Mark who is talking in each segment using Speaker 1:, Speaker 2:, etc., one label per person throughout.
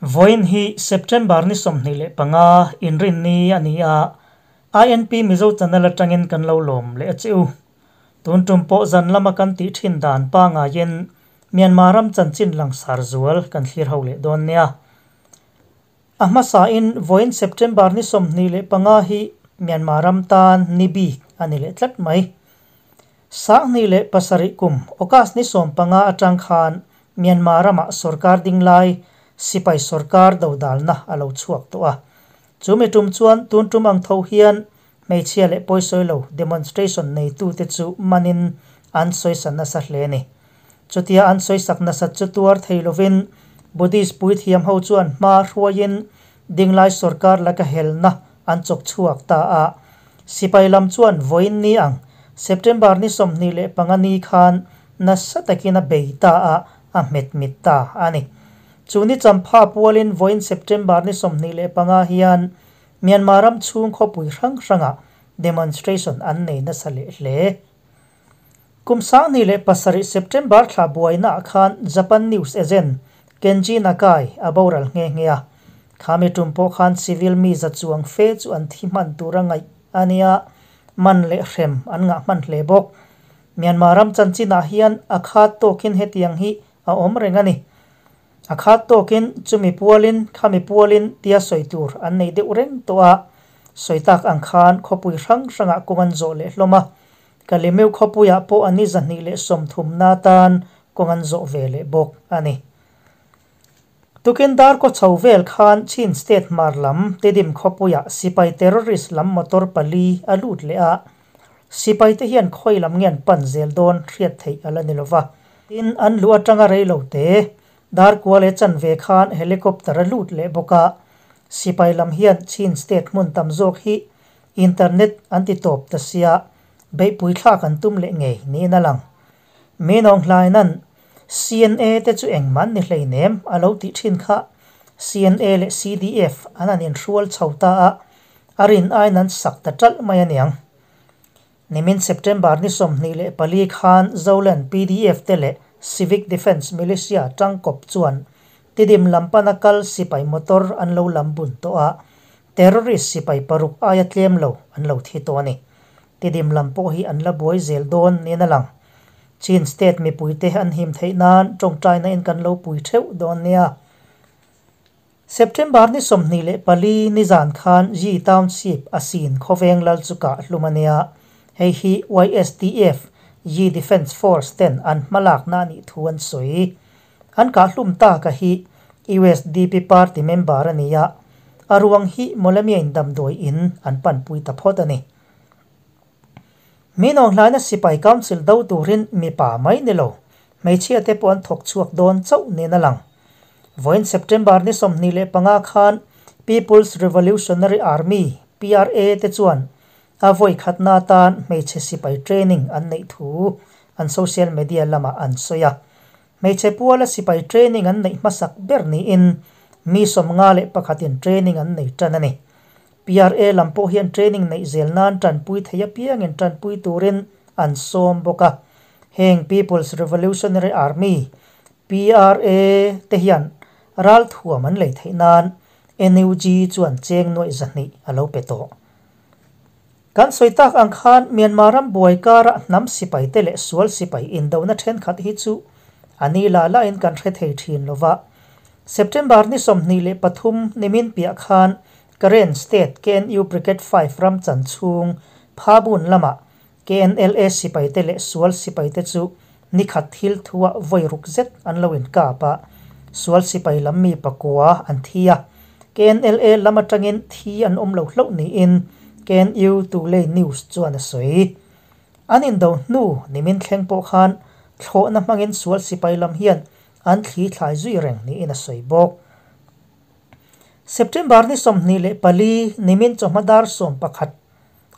Speaker 1: Vawiin hi September ni 25 Inrinni a ni a, INP Mizo Channel atangin kan lo lawm leh a che u. Tun tum pawh zan lama kan tih thin dan pangaiin Myanmar ram chanchin langsar zual kan thlir ho leh dawn nia. A hmasain vawiin September ni 25 hi Myanmar ram tan ni bik a ni leh tlat mai. 2007 kum August ni 15 atang khan Myanmar ramah sorkar dinglai sipai sorkar dodalna a lo chhuak tawh a. Chumi tum chuan tun tum ang tho hian hmeichhia leh pawisawi lo demonstration neitute chu manin an sawisa nasa hle a ni. Chutia an sawisak nasat chu tuar thei lovin Buddhist puithiam ho chuan hma hruaiin dinglai sorkar laka helna an chawk chhuak ta a. Sipai lam chuan vawiin ni ang September ni 25 ni khan nasa takin a bei ta a, a hmet mit ta a ni. Chu ni champha pualin vawiin September ni 25 hian Myanmar ram chhung khawpui hrang hrangah demonstration an nei nasa leh hle. Kum 2007 September thla buainaah khan Japan news agent Kenji Nakai a boral nghe nghe a. Khami tum pawh khan civil mi za chuang fe chu an thi hman tur a ngaih a nia, man leh hrem an ngah hman hle bawk. Myanmar ram chanchinah hian a khat tawkin hetiang hi a awm reng a ni. A khat tawkin chumi pualin khami pualin tia sawi tur an nei deuh reng tawh a. Sawi tak ang khan khawpui hrang hrangah kawng an zawh leh hlawm a. Kalemeu khawpuiah pawh a ni 230 na tan kawng an zawh ve leh bawk a ni. Tukin dar kaw chho vel khan Chin State hmar lam Tedim khawpuiah sipai terrorist lam motor pali a lut leh a. Sipai te hian khawi lam nge an pan zel dawn hriat theih a la ni lova. Tin, an luh atanga rei lo te dar kua leh chanve khan helicopter a lut leh bawk a. Sipai lam hian Chin State hmun tam zawk hi internet an ti tawp ta sia, beihpui thlak an tum leh ngei niin a lang. Min Aung Hlaing an CNA te chu engmah an ni hleinem a lo tih thin kha. CNA leh CDF an han inhrual chho ta a, a rin aiin an sak ta ṭalh mai a niang. Nimin September ni 24 khan Zoland PDF te leh Civic Defence Militia tangkawp chuan Tidim lam pana kal sipai motor an lo lam bun tawh a, terrorist sipai paruk aia tlem lo an lo thi tawh a ni. Tidim lam pawh hi an la buai zel dawn niin a lang. Chin State mipuite an him theih nan tawngtaina in kan lo pui theuh dawn nia. September ni 24 nizan khan Yi Township a sin khawveng lal chu kah hlum a nia. Hei hi YSDF, Yi Defence Force ten an hmalakna a nih thu an sawi. An kah hlum taka hi USDP party member a ni a, a ruang hi Mawlamiain damdawi in an panpui ta phawt a ni. Min Aung Hlaina sipai council do turin mipa mai ni lo, hmeichhia te pawh an thawk chhuak dawn chauh niin a lang. Vawiin September ni 25 khan People's Revolutionary Army, PRA, te chuan a vawi khatna atan hmeichhe sipai training an neih thu an social media lamah an sawi a. Hmeichhe puala sipai training an neih hmasak ber niin mi 51 in training an nei tan a ni. PRA lam pawh hian training neih zel nan tanpui thei apiangin tanpui turin an sawm bawk a. Heng People's Revolutionary Army, PRA, te hian ral thuam an lei theih nan NUG chuan cheng nuaih 200 a lo pe tawh. Kan sawi tak ang khan Myanmar ram buai karah hnam sipai te leh sual sipai indona thenkhat hi chu a ni la lain kan hre thei thin lova. September ni 23 nimin piah khan Karen State KNU Brigade 5 ram chan chhung Phabun lamah KNLA sipai te leh sual sipai te chu ni khat thil thua vawi ruk zet an lo in kap a. Sual sipai lam mi pakua an thi a. KNLA lam atangin thi an awm lo hloh niin KNU Today News chuan a sawi. An indo hnu nimin thleng pawh khan thlawhna hmangin sual sipai lam hian an thli thlai zui reng niin a sawi bawk. September ni 24 nimin chawhma dar 11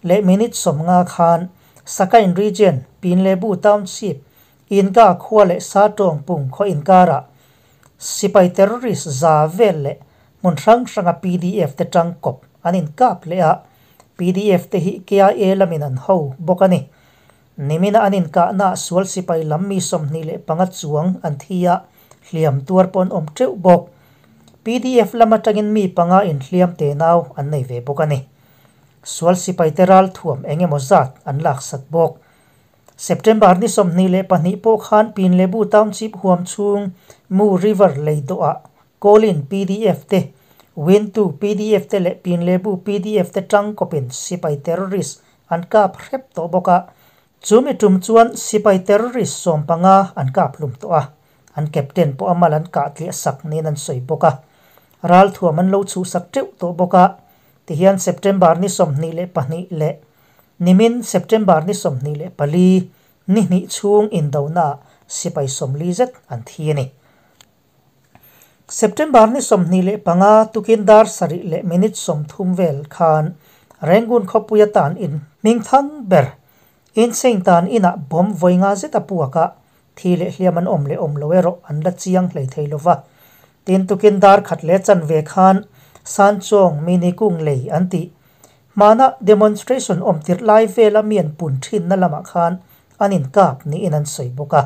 Speaker 1: leh minute 50 khan Sakain Region Pinlebu Township Inka khua leh Sa tawng pung khaw inkara sipai terrorist za vel leh hmun hrang hranga PDF te tangkawp an inkap leh a. PDF te hi KIA lamin an ho bawk a ni. Nimina an inkahna sual sipai lam mi 25 chuang an thi a, hliam tuar pawn awm teuh bawk. Pdf lam atangin mi panga in hliam tenau an nei ve bawk a ni. Sual sipaite ralthuam eng emaw zat an laksak bawk. September ni 22 pawh khan Pinlebu Township huam chhung Mu River lei dawhah Kawlin pdf te, Wintu pdf te leh Pinlebu pdf te tangkawpin sipai terrorist an kap hrep tawh bawk a. Chumi tum chuan sipai terrorist 15 an kap hlum tawh a, an captain pawh a mal an kah tliah sak niin an sawi bawk a. Ralthuam an lo chhuhsak teuh tawh bawk a, tihian September ni 22 leh nimin September ni 24 ni hnih chhung indonaah sipai 40 zet an thi a ni. September ni 25 tukin dar 7 leh minute 30 vel khan Rangoon khawpui atan in hmingthang ber Insein tan inah bomb vawi nga zet a puak a, thi leh hliam an awm leh awm lo erawh an la chiang hlei thei lo va. Tin tukin dar khat leh chanve khan Sanchawng mini kung lei an tih. Hmana demonstration awm tirh lai vela mi an pun thinna lamah khan an inkap niin an sawi bawk a,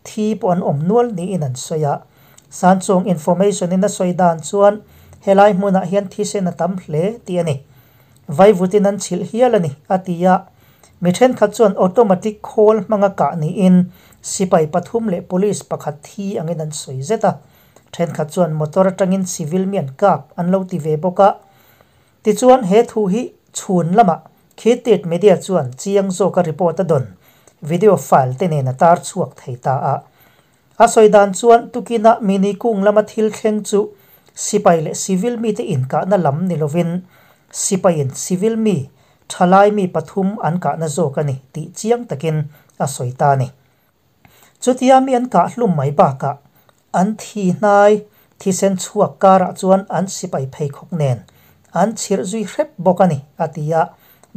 Speaker 1: thi pawh an awm nual niin an sawi a. Sanchawng information in a sawi dan chuan helai hmunah hian thisen a tam hle tih a ni. Vaivutin an chhilh hial a ni, a ti a. Mi thenkhat chuan automatic khawl hmanga kah niin sipai pathum leh police pakhat thi angin an sawi zet a. Thenkhat chuan motor atangin civil mi an kap an lo ti ve bawk a. Tichuan he thu hi chhun lamah Khitit Media chuan chiang zawka report a dawn video file te nen a tar chhuak thei ta a. A sawi dan chuan tukina mini kung lama thil thleng chu sipai leh civil mite inkahna lam ni lovin sipaiin civil mi thalai mi pathum an kahna zawk a ni tih chiang takin a sawi ta a ni. Chutia mi an kah hlum mai bakah an thi hnai thisen chhuak karah chuan an sipai pheikhawk nen an chhirh zui hrep bawk a ni, a ti a,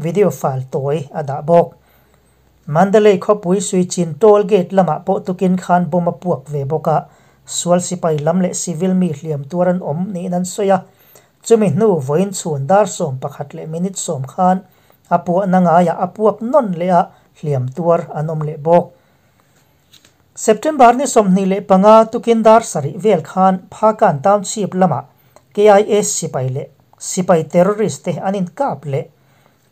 Speaker 1: video file tawi a dah bawk. Mandalay khawpui Suichin toll gate lamah pawh tukin khan bomb a puak ve bawk a, sual sipai lam leh civil mi hliam tuar an awm niin an sawi a. Chumi hnu vawiin chhun dar 11 leh minute 10 khan a puahna ngaiah a puak nawn leh a, hliam tuar an awm leh bawk. September ni 25 tukin dar 7 vel khan Phakan Township lamah KIA sipai leh sipai terrorist te an inkap leh.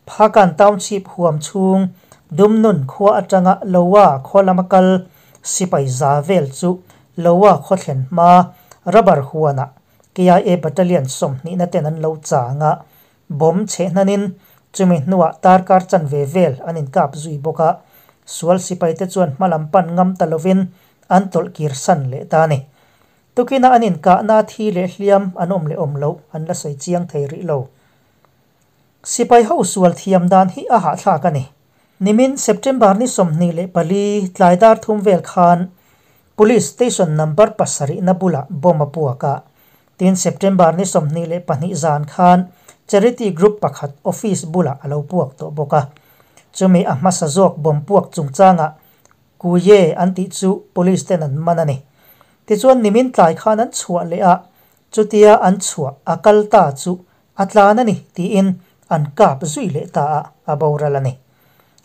Speaker 1: Phakan Township huam chhung Dumnun khua atanga Lowa khaw lama kal sipai za vel chu Lowa khaw thlen hma rubber huanah KIA Battalion 20 na ten an lo chang a, bomb cheh hnanin chumi hnuah tarkar chanve vel an inkap zui bawk a, sual sipaite chuan hma lam pan ngam ta lovin an tawlh kir san leh ta a ni. Tukina an inkahna thi leh hliam an awm leh awm loh an la sawi chiang thei rih lo. Sipai ho sual thiam dan hi a hahthlak a ni. Nimin September ni 24 tlai dar 3 vel khan Police Station number 7 na bulah bomb a puak a. Tin September ni 22 zan khan Charity Group pakhat office bulah a lo puak tawh bawk a. Chumi a hmasa zawk bomb puak chungchangah Kuye an tih chu police ten an man a ni. Tichuan nimin tlai khan an chhuah leh a, chutia an chhuah a kal ta chu a tlan a ni tiin an kap zui leh ta a, a boral a ni.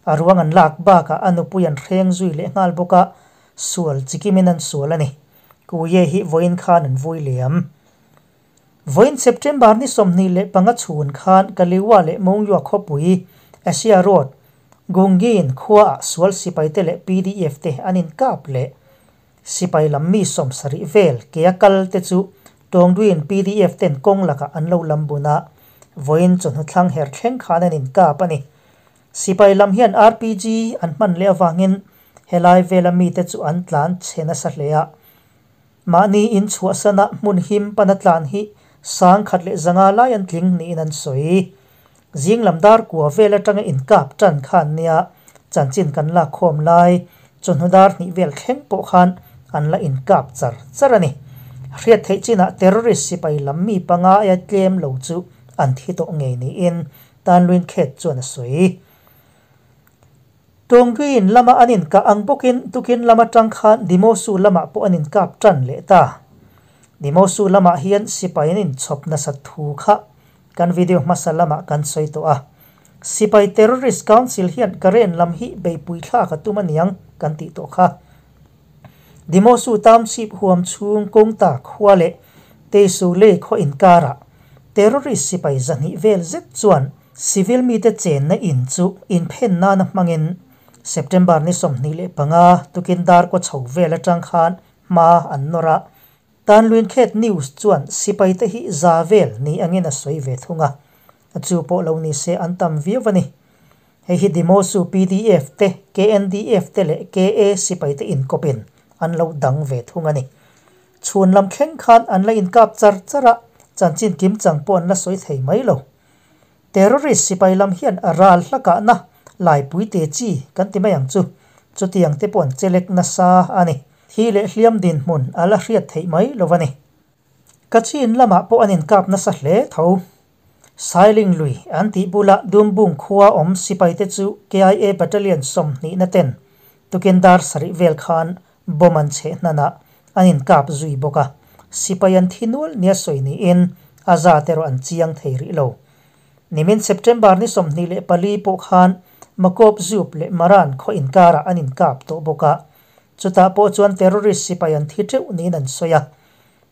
Speaker 1: A ruang an lak bakah a nupui an hreng zui leh nghal bawk a, sual chikimin an sual a ni. Kuye hi vawiin khan an vui liam. Vawiin September ni 25 chhun khan Kaliwa leh Mongyua khawpui Asia Road, Gungin khuaah sual sipaite leh pdf te an inkap leh. Sipai lam mi 70 vel ke a kal te chu Tawngduin pdf ten kawng lakah an lo lam bun a, vawiin chawhnu thlang her thleng khan an inkap a ni. Sipai lam hian RPG an hman leh avangin helai vela mite chu an tlan chhe nasa hle a. Mahni in chhuahsana hmun him pana tlan hi 1,500 lai an tling niin an sawi. Zing lam dar kua vel atanga inkap tan khan nia chanchin kan lak khawm lai chawhnu dar 2 vel thleng pawh khan an la inkap char char a ni. Hriat theih chinah terrorist sipai lam mi panga aia tlem lo chu an thi tawh ngei niin Tanluin Khet chuan a sawi. Tawngduin lama an inkah ang bawkin tukin lam atang khan Dimosu lamah pawh an inkap tan leh ta. Dimosu lamah hian sipai an inchhawp nasat thu kha kan video hmasa lamah kan sawi tawh a. Sipai Terrorist Council hian Karen lam hi beipui thlak a tum aniang kan tih tawh kha. Dimosu Township huam chhung Kawngta khua leh Teisule khaw inkarah terrorist sipai 200 vel zet chuan civil mite chenna in chu inphen nana hmangin September ni 25 tukin dar ko chho vel atang khan hma an nawr a. Tanluin Khet News chuan sipai te hi 100 vel ni angin a sawi ve thung a, chu pawh lo ni se an tam viau a ni. Hei hi Dimosu PDF te, KNDF te leh KA sipai te inkawpin an lo dang ve thung a ni. Chhun lam thleng khan an la inkap char char a, chanchin kimchang pawh an la sawi thei mai lo. Terrorist sipai lam hian a ral hlakahna laipui te chi kan ti mai ang chu, chutiang te pawh an chelek nasa a ni. Thi leh hliam dinhmun a la hriat theih mai lo a ni. Kachin lamah pawh an inkap nasa hle tho. Sailing lui an tih bula Dumbung khua awm sipai te chu KIA Battalion 20 na ten tukin dar 7 vel khan bomb an cheh hnanah an inkap zui bawk a. Sipai an thi nual nia sawi niin a za te erawh an chiang thei rih lo. Nimin September ni 24 pawh khan Makawp Zup leh Maran khaw inkarah an inkap tawh bawk a. Chutah pawh chuan terrorist sipai an thi teuh niin an sawi a.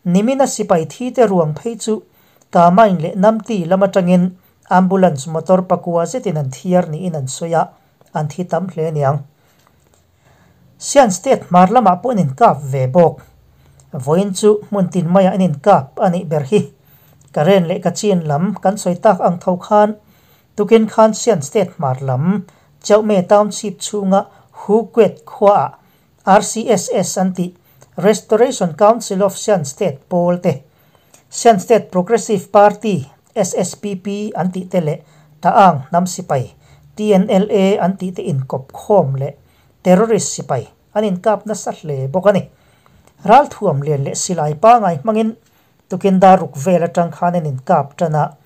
Speaker 1: Nimina sipai thi te ruang phei chu Kamain leh Namti lam atangin ambulance motor 9 zetin an thiar niin an sawi a, an thi tam hle aniang. Shan State hmar lamah pawh an inkap ve bawk. Vawiin chu hmun tin maiah an inkap a nih ber hi. Karen leh Kachin lam kan sawi tak ang tho khan tukin khan Shan State hmar lam Chauhme Township chhunga Huquet khuaah RCSS an tih Restoration Council of Shan State pawl te, Shan State Progressive Party, SSPP, an tih te leh Ta'ang Hnam Sipai, TNLA, an tih te inkawp khawm leh terrorist sipai an inkap nasa hle bawk a ni. Ralthuam lian leh silai pangai hmangin tukin dar ruk vel atang khan an inkap tan a,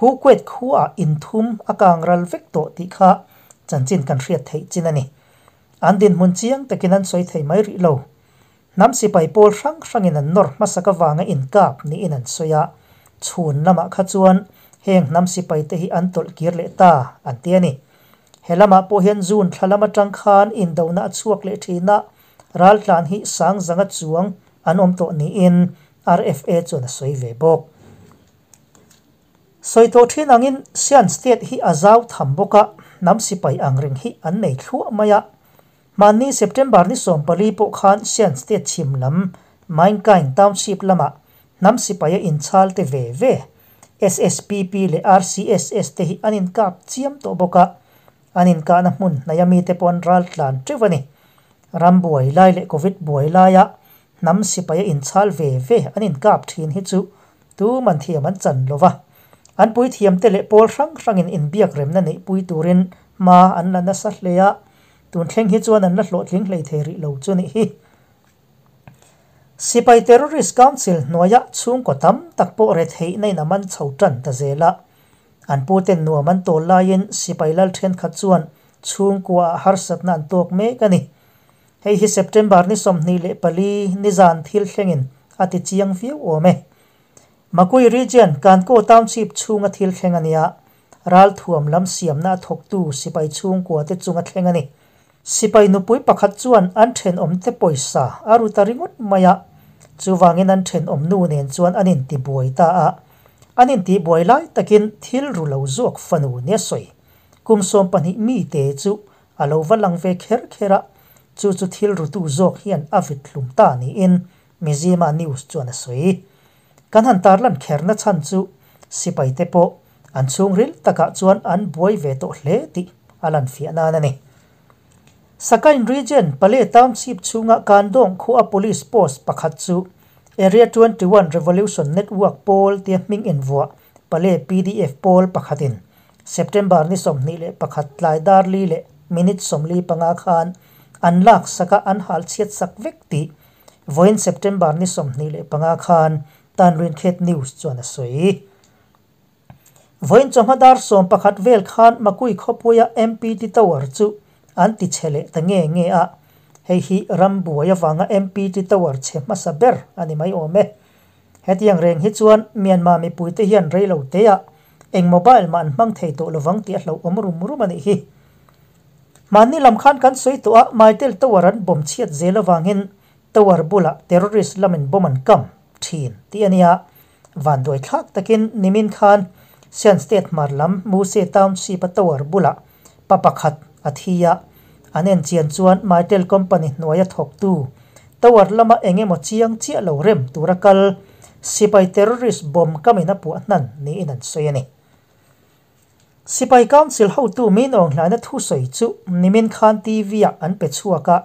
Speaker 1: Huquet khuaah inthum a kang ral vek tawh tih kha chanchin kan hriat theih chin a ni. An dinhmun chiang takin an sawi thei mai rih lo. Hnam sipai pawl hrang hrangin an nawr hmasak avanga inkap niin an sawi a, chhun lamah kha chuan heng hnam sipai te hi an tawlh kir leh ta an ti a ni. He lamah pawh hian June thla lam atang khan indona a chhuak leh thin a, raltlan hi sang zanga chuang an awm tawh niin RFA chuan a sawi ve bawk. Sawi tawh thin angin Shan State hi a zau tham bawk a, hnam sipai ang reng hi an nei thluah mai a. Hmanni September ni 14 pawh khan Shan State chhim lam Mainkain Township lamah hnam sipai a inchhal te ve ve SSPP leh RCSS te hi an inkap chiam tawh bawk a, an inkahna hmun hnaia mite pawh an ral tlan teuh a ni. Ram buai lai leh Covid buai laia hnam sipai a inchhal ve ve an inkap thin hi chu tuman thiam an chan lo va. An pui thiam te leh pawl hrang hrangin inbiak remna neih pui turin hma an la nasa hle a, tun thleng hi chuan an la hlawhtling hlei thei rih lo chu nih hi. Sipai Terrorist Council hnuaia chhungkaw tam tak pawh retheihna in a man chho tan ta zel a. An puten nuam an tawl laiin sipai lal thenkhat chuan chhungkua ah harsatna an tawk mek a ni. Hei hi September ni 24 nizan thil thlengin a ti chiang viau awm e. Makui Region Kankaw Township chhunga thil thleng a nia, ralthuam lam siamna a thawktu sipai chhungkua te chunga thleng a ni. Sipai nupui pakhat chuan an thenawm te pawisa a ru ta ringawt mai a, chuvangin an thenawm nu nen chuan an intibuai ta a. An intibuai lai takin thil ru lo zawk fanu nia sawi kum 12 mi te chu a lo va lang ve kher kher a, chu chu thil rutu zawk hian a vit hlum ta niin Mizzima News chuan a sawi. Kan han tarlan kherna chhan chu sipai te pawh an chhungril takah chuan an buai ve tawh hle tih a lan fiah nan a ni. Sakain Region Pale Township chhunga Kandawng khua Police Post pakhat chu Area 21 Revolution Network pawl tia hming invuah Pale PDF pawl pakhatin September ni 21 tlai dar li leh minute 45 khan an lak saka an hal chhiat sak vek tih vawiin September ni 25 khan Tanluin Khet News chuan a sawi. Vawiin chawhma dar 11 vel khan Makui khawpuia MPT Tower chu an ti chhe leh ta nge nge a, hei hi ram buai avanga MPT Tower chhe hmasa ber a ni mai awm e. Hetiang reng hi chuan Myanmar mipuite hian rei lo te a, eng mobile mah an hmang thei tawh lovang tih a hlauhawm rum rum a nih hi. Mahni lam khan kan sawi tawh a, Mytel Tower an bomb chhiat zel avangin Tower bulah terrorist lamin bomb an kam thin tih a nia. Vanduai thlak takin nimin khan Shan State hmar lam Muse Township-a tower bulah pa pakhat a thi a, an enchian chuan Mytel company hnuaia thawktu tower lama eng emaw chiang chiah lo rem tura kal sipai terrorist bomb kamin a puah hnan niin an sawi a ni. Sipai Council hotu min awng hlaina thusawi chu nimin khan TV-ah an pe chhuak a,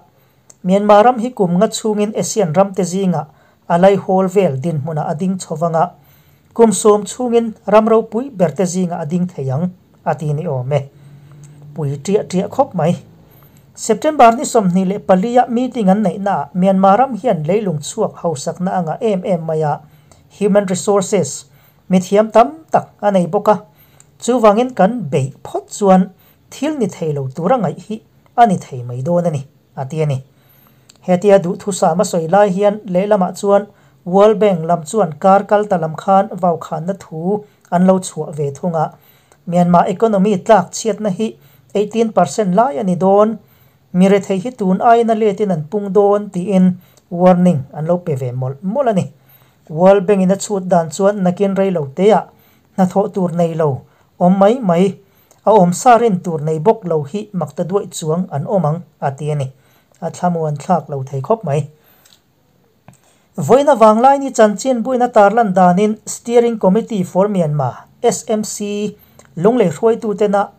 Speaker 1: Myanmar ram hi kum nga chhungin ASEAN ramte zingah a laihawl vel dinhmunah a ding chho vang a, kum sawm chhungin ram ropui berte zingah a ding thei ang, a ti ni awm e. Pui ṭiah ṭiah khawp mai. September ni 24 ah meeting an neihnaah Myanmar ram hian leilung chhuak hausakna a ngah em em mai a, human resources, mithiam tam tak a nei bawk a, chuvangin kan beih phawt chuan thil ni thei lo tura ngaih hi a ni thei mai dawn a ni, a ti a ni. Hetia duhthusam a sawi lai hian lehlamah chuan World Bank lam chuan kar kal ta lam khan vaukhanna thu an lo chhuah ve thung a, Myanmar economy tlak chhiatna hi 18% lai a ni dawn, mi rethei hi tun aiin a letin an pung dawn tiin warning an lo pe ve mawlh mawlh a ni. World Bank in a chhut dan chuan nakin rei lo teah hnathawh tur nei lo awm mai mai A awmsa rin tur nei bawk lo hi makta duaih chuang an awm ang, a ti a ni. A thlamuan thlak lo thei khawp mai. Vawiina Vanglaini chanchin buina tarlan danin Steering Committee for Myanmar, SMC, Lunglei hruaitutena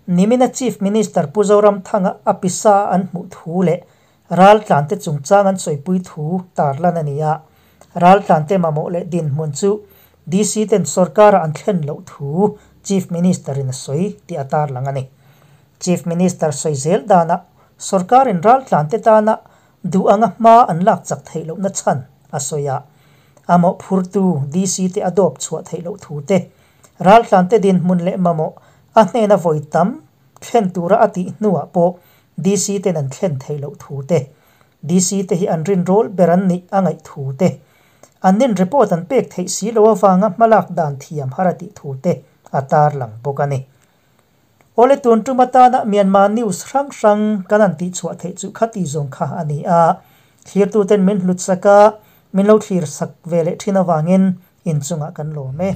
Speaker 1: nimina Chief Minister Pu Zoramthanga a pisa an hmuh thu leh raltlante chungchang an sawipui thu tarlan a ni a. Raltlante mamawh leh dinhmun chu DC ten sorkara an thlen loh thu Chief Minister in a sawi tih a tarlang a ni. Chief Minister sawi zel danah sorkarin raltlante tana duh anga hma an lak chak theih lohna chhan a sawi a. A mawhphurtu DC te a dawp chhuah theih loh thu te, raltlante dinhmun leh mamawh a hnena vawi tam thlen tura a tih hnuah pawh DC ten an thlen theih loh thu te, DC te hi an rinrawl ber an nih a ngaih thu te, An nin report an pek theih si lo avanga hmalak dan thiam har a tih thu te a tarlang bawk a ni. Awle tun tum atana Myanmar news hrang hrang kan han tihchhuah theih chu khati zawng kha a ni a, thlirtuten min hlut sak a, min lo thlir sak ve leh thin avangin inchungah kan lawm e.